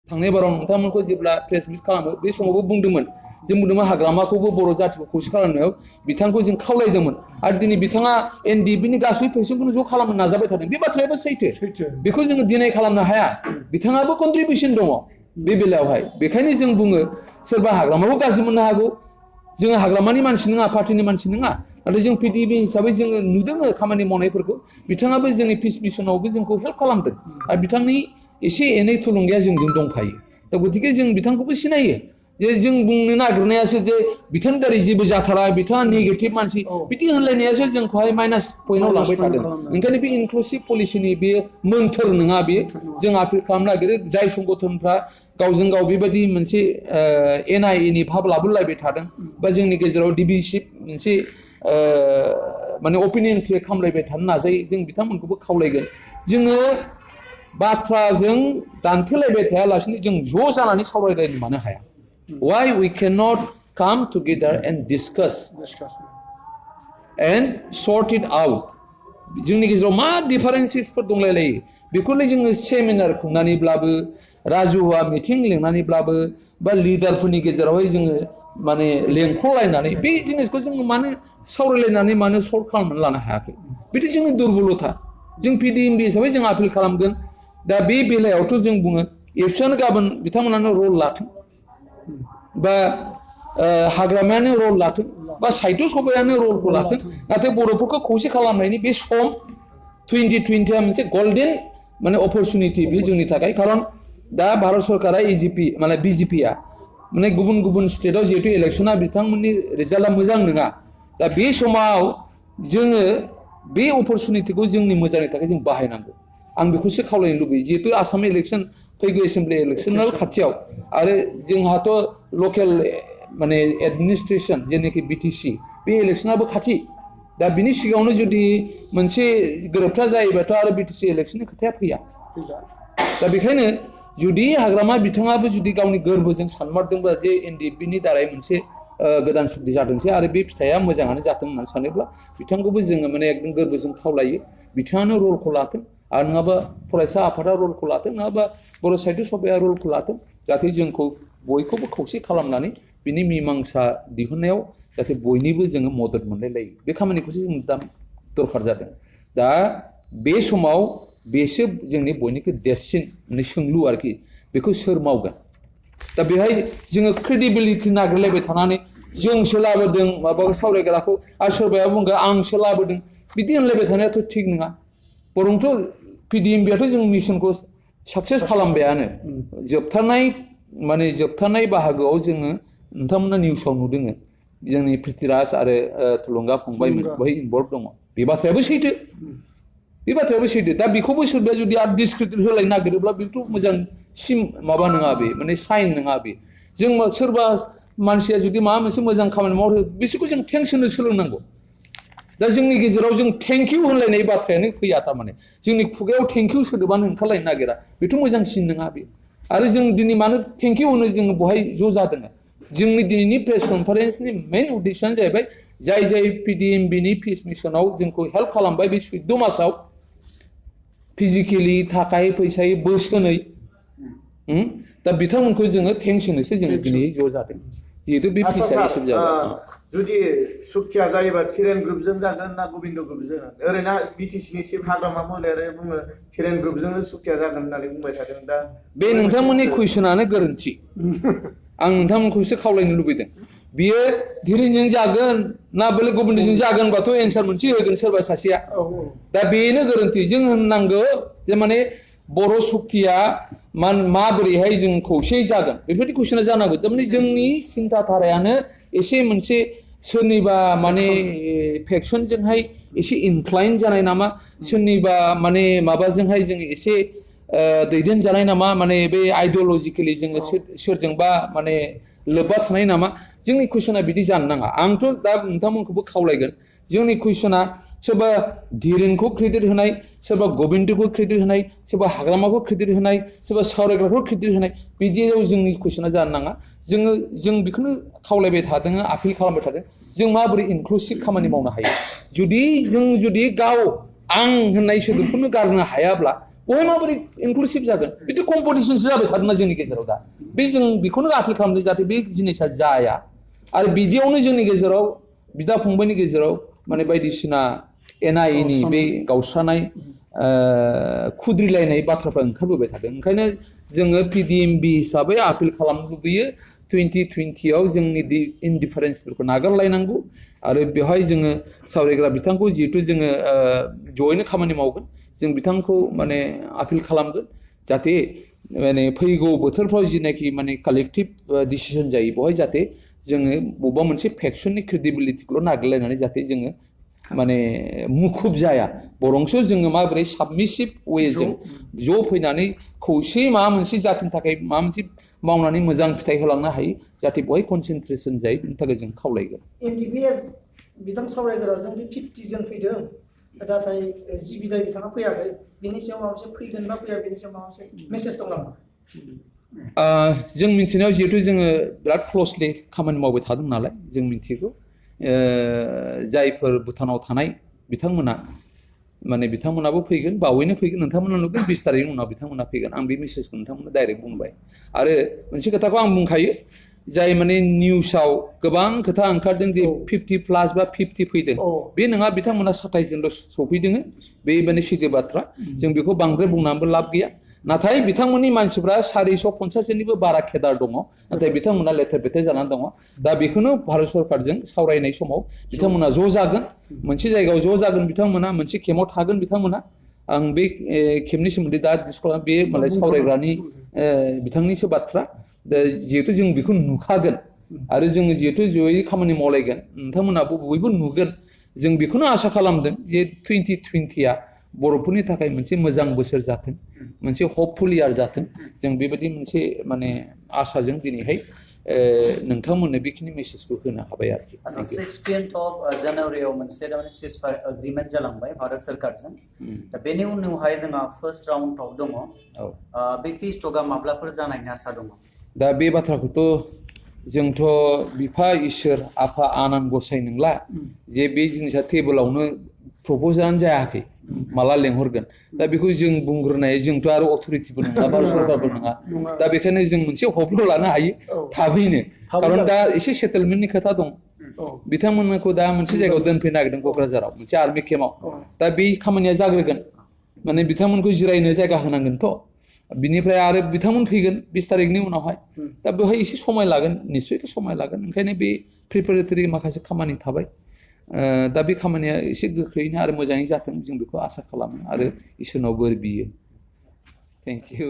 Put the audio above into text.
थांनाय बाराव नोंथांमोनखौ जेब्ला प्रेस मिट खालामो बे समावबो बुंदोंमोन जों बुंदोंमोन हाग्रामाखौबो बर' जाथिखौ खौसे खालामनायाव बिथांखौ जों खावलायदोंमोन आरो दिनै बिथाङा NDFBनि गासै फैसाखौनो ज' खालामनो नाजाबाय थादों बे बाथ्रायाबो सैथो बेखौ जोङो दिनै खालामनो हाया बिथाङाबो कन्ट्रिबिउसन दङ बे बेलायावहाय बेखायनो जों बुङो सोरबा हाग्रामाखौ गाज्रि मोननो हागौ जोङो हाग्रामानि मानसि नङा पार्टिनि मानसि नङा नाथाय जों PDB हिसाबै जोङो नुदों खामानि मावनायफोरखौ बिथाङाबो जोंनि पिस मिशनावबो जोंखौ हेल्प खालामदों आरो बिथांनि एसे एनै थुलुंगाया जोंजों दंफायो दा गतिके जों बिथांखौबो सिनायो जे जों बुंनो नागिरनायासो जे बिथांनि दारै जेबो जाथारा बिथाङा नेगेटिभ मानसि बिदि होनलायनायासो जोंखौहाय माइनास पइन्टआव लांबाय थादों ओंखायनो बे इनक्लुसिभ पलिसिनि बे मोन्थोर नङा बेयो जों आपिल खालामनो नागिरो जाय संगठनफ्रा गावजों गाव बेबायदि मोनसे NIA नि भाब लाबोलायबाय थादों बा जोंनि गेजेराव डिभिसिभ मोनसे माने अपिनियन क्रिएट खालामलायबाय थानो नाजायो जों बिथांमोनखौबो खावलायगोन जोङो बाथ्राजों दान्थेलायबाय थायालासिनो जों ज' जानानै सावरायलायनो मानो हाया why we cannot come together and discuss and sort it out जोंनि गेजेराव मा डिफारेन्सेसफोर दंलायलायो बेखौलाय जोङो सेमिनार खुंनानैब्लाबो राजुवा मिटिं लिंनानैब्लाबो बा लिडारफोरनि गेजेरावहाय जोङो माने लेंख'लायनानै बे जिनिसखौ जोङो मानो सावरायलायनानै मानो सल्भ खालामनानै लानो हायाखै बिदि जोंनि दुरबलथा जों PDMB हिसाबै जों आपिल खालामगोन दा बे बेलायावथ' जों बुङो एबसुआनो गाबोन बिथांमोनानो रल लाथों बा हाग्रामायानो रल लाथों बा साहित्य सभायानो रलखौ लाथों नाथाय बर'फोरखौ खौसे खालामनायनि बे सम 2020 मोनसे गोल्डेन माने अपरचुनिटि बे जोंनि थाखाय खारन दा भारत सरकारा माने BJPआ माने गुबुन गुबुन स्टेटआव जिहेतु इलेक्शना बिथांमोननि रिजाल्टआ मोजां नङा दा बे समाव जोङो बे अपरचुनिटिखौ जोंनि मोजांनि थाखाय जों बाहायनांगौ आं बेखौसो खावलायनो लुबैयो जिहेतु आसाम इलेक्शन फैगौ एसेम्बलि इलेक्शनाव खाथियाव आरो जोंहाथ' लकेल माने एडमिनिस्ट्रेशन जेनाखि BTC बे इलेक्शनाबो खाथि दा बिनि सिगाङावनो जुदि मोनसे गोरोबथा जायोबाथ' आरो BTC इलेक्शननि खोथाया फैया दा बेखायनो जुदि हाग्रामा बिथाङाबो जुदि गावनि गोरबोजों सानमारदोंबा जे NDFBनि दारै मोनसे गोदान सुक्ति जादोंसै आरो बे फिथाइया मोजाङानो जाथों होननानै सानोब्ला बिथांखौबो जोङो माने एकदम गोरबोजों खावलायो बिथाङानो रलखौ लाथों आरो नङाबा फरायसा आफादा रलखौ लाथों नङाबा बर' साहित्य सभाया रलखौ लाथों जाहाथे जोंखौ बयखौबो खौसे खालामनानै बिनि मीमांसा दिहुननायाव जाहाथे बयनिबो जोङो मदद मोनलायलायो बे खामानिखौसो जों दा दरखार जादों दा बे समाव बेसो जोंनि बयनिख्रुइ देरसिन माने सोंलु आरोखि बेखौ सोर मावगोन दा बेहाय जोङो क्रेडिबिलिटि नागिरलायबाय थानानै जोंसो लाबोदों माबाखौ सावरायग्राखौ आरो सोरबाया बुंगोन आंसो लाबोदों बिदि होनलायबाय थानायाथ' थिग नङा बरंथ' PDMBआथ' जों मिशनखौ साक्सेस खालामबायानो जोबथारनाय बाहागोआव जोङो नोंथांमोना निउसाव नुदों जोंनि प्रिथिराज आरो थुलुंगा फंबायमोन बेवहाय इनभल्भ दङ बे बाथ्रायाबो सैथो दा बेखौबो सोरबाया जुदि आरो डिसक्रेडिट होलायनो नागिरोब्ला बेथ' मोजां माबा नङा बे माने साइन नङा बे जों सोरबा मानसिया जुदि माबा मोनसे मोजां खामानि मावो बिसोरखौ जों थेंक्स होनो सोलोंनांगौ दा जोंनि गेजेराव जों थेंक इउ होनलायनाय बाथ्रायानो फैया थारमाने जोंनि खुगायाव थेंक इउ सोदोबानो ओंखारलायनो नागिरा बेथ' मोजांसिन नङा बे आरो जों दिनै मानो थेंक इउ होनो जोङो बहाय ज' जादों जोंनि दिनैनि प्रेस कनफारेन्सनि मेइन उद्देश्यआनो जाहैबाय जाय PDMBनि पिस मिशनाव जोंखौ हेल्प खालामबाय बे 14 मासाव फिजिकेलि थाखाय फैसायै बोसोनै दा बिथांमोनखौ जोङो थेंक्स होनोसो जोङो दिनै ज' जादों जिहेतु बे फिसा एसे जाबाय जुदि सुक्तिया जायोबा थिरेन ग्रुपजों जागोन ना गोविन्द ग्रुपजों ओरैनो BTCनि चिफ हाग्रामा महोदया बुङो थिरेन ग्रुपजोंनो सुक्तिया जागोन होननानै बुंबाय थादों दा बे नोंथांमोननि कुइसनानो गोरोन्थि आं नोंथांमोनखौसो खावलायनो लुबैदों बियो थिरेनजों जागोन ना बेलेग गोविन्दजों जागोनबाथ' एन्सार मोनसे होगोन सोरबा सासेया दा बेनो गोरोन्थि जों होननांगौ जे माने बर' सुक्तिया माबोरैहाय जों खौसेयै जागोन बेफोरबायदि कुइसना जानांगौ थारमाने जोंनि सिन्था धारायानो एसे मोनसे सोरनिबा माने फेक्सनजोंहाय एसे इनक्लाइन जानाय नामा सोरनिबा माने माबाजोंहाय जों एसे दैदेनजानाय नामा माने बे आइडियलजिकेलि जोङो सोरजोंबा माने लोब्बा थानाय नामा जोंनि कुइसना बिदि जानो नाङा आंथ' दा नोंथांमोनखौबो खावलायगोन जोंनि कुइसना सोरबा धीरेनखौ क्रेडिट होनाय सोरबा गोविन्दखौ क्रेडिट होनाय सोरबा हाग्रामाखौ क्रेडिट होनाय सोरबा सावरायग्राखौ क्रेडिट होनाय बिदियाव जोंनि कुइसना जानो नाङा जों बेखौनो खावलायबाय थादों आपिल खालामबाय थादों जों माबोरै इनक्लुसिभ खामानि मावनो हायो जुदि गाव आं होननाय सोदोबखौनो गारनो हायाब्ला बहाय माबोरै इनक्लुसिभ जागोन बेथ' कम्पिटिसनसो जाबाय थादोंना जोंनि गेजेराव दा बे जों बेखौनो आपिल खालामदों जाहाथे बे जिनिसा जाया आरो बिदियावनो जोंनि गेजेराव बिदा फंबायनि गेजेराव माने बायदिसिना एना एनि बे गावस्रानाय खुद्रिलायनाय बाथ्राफ्रा ओंखारबोबाय थादों ओंखायनो जोङो PDMB हिसाबै आपिल खालामनो लुबैयो 2020 आव जोंनि इनडिफारेन्सफोरखौ नागारलायनांगौ आरो बेवहाय जोङो सावरायग्रा बिथांखौ जिहेतु जोङो जयैनो खामानि मावगोन जों बिथांखौ माने आपिल खालामगोन जाहाथे माने फैगौ बोथोरफ्राव जिनाखि माने कालेक्टिभ डिसिजन जायो बेवहाय जाहाथे जोङो बबेबा मोनसे फेक्सननि क्रेडिबिलिटिखौल' नागारलायनानै जाहाथे जोङो माने मुखुब जाया बरंसो जोङो माबोरै साबमिसिभ वेजों ज' फैनानै खौसेयै माबा मोनसे जाथिनि थाखाय माबा मोनसे मावनानै मोजां फिथाइ होलांनो हायो जाहाथे बेवहाय कनसेन्ट्रेसन जायो बेनि थाखाय जों खावलायगोन NDFB बिथां सावरायग्राजों बे 50 जन फैदों नाथाय जि बिदाय बिथाङा फैयाखै बेनि सायाव माबा मोनसे फैगोन ना फैया बेनि सायाव माबा मोनसे मेसेज दं नामा जों मिथिनायाव जिहेतु जोङो बिराद क्लसलि खामानि मावबाय थादों नालाय जों मिथिगौ जायफोर भुटानाव थानाय बिथांमोना माने बिथांमोनाबो फैगोन बावैनो फैगोन नोंथांमोना नुगोन 20 तारिखनि उनाव बिथांमोना फैगोन आं बे मेसेजखौ नोंथांमोननो डाइरेक्ट बुंबाय आरो मोनसे खोथाखौ आं बुंखायो जाय माने निउसाव गोबां खोथा ओंखारदों जे 50+ बा 50 फैदों बे नङा बिथांमोना 27 जनल' सफैदों बे माने सैथो बाथ्रा जों बेखौ बांद्राय बुंनानैबो लाब गैया नाथाय बिथांमोननि मानसिफ्रा 450निबो बारा केदार दङ नाथाय बिथांमोना लेथेर फेथेर जानानै दङ दा बेखौनो भारत सरकारजों सावरायनाय समाव बिथांमोना ज' जागोन मोनसे जायगायाव ज' जागोन बिथांमोना मोनसे केम्पआव थागोन बिथांमोना आं बे केम्पनि सोमोन्दै दा डिसकास बे मालाय सावरायग्रानि बिथांनिसो बाथ्रा दा जिहेतु जों बेखौ नुखागोन आरो जोङो जिहेतु जयै खामानि मावलायगोन नोंथांमोनाबो बयबो नुगोन जों बेखौनो आसा खालामदों जे 2020आ बर'फोरनि थाखाय मोनसे मोजां बोसोर जाथों मोनसे हपफुल इयार जाथों जों बेबायदि मोनसे माने आसाजों दिनैहाय नोंथांमोननो बेखिनि मेसेजखौ होनो हाबाय आरोखि 16th of जानुवारियाव मोनसे थारमाने सिजफायार एग्रीमेन्ट जालांबाय भारत सरकारजों दा बेनि उनावहाय जोंहा फार्स्ट राउन्ड टक दङ बे पिस टकआ माब्लाफोर जानायनि आसा दङ दा बे बाथ्राखौथ' जोंथ' बिफा इसोर आफा आनान गसाइ नंला जे बे जिनिसा टेबोलावनो प्रप'जालानो जायाखै माला लेंहरगोन दा बेखौ जों बुंग्रोनाय जोंथ' आरो अथ'रिटिबो नङा भारत सरकारबो नङा दा बेखायनो जों मोनसे हपल' लानो हायो थाबैनो खारन दा एसे सेटेलमेन्टनि खोथा दं बिथांमोनखौ दा मोनसे जायगायाव दोनफैनो नागिरदों क'क्राझाराव मोनसे आर्मि केम्पआव दा बे खामानिया जाग्रोगोन माने बिथांमोनखौ जिरायनो जायगा होनांगोनथ' बिनिफ्राय आरो बिथांमोन फैगोन 20 तारिखनि उनावहाय दा बेवहाय एसे समाय लागोन निस्सय समाय लागोन ओंखायनो बे प्रिपेरेटरि माखासे खामानि थाबाय दा बे खामानिया एसे गोख्रैनो आरो मोजाङै जाथों जों बेखौ आसा खालामो आरो इसोरनाव बोर बियो थेंक इउ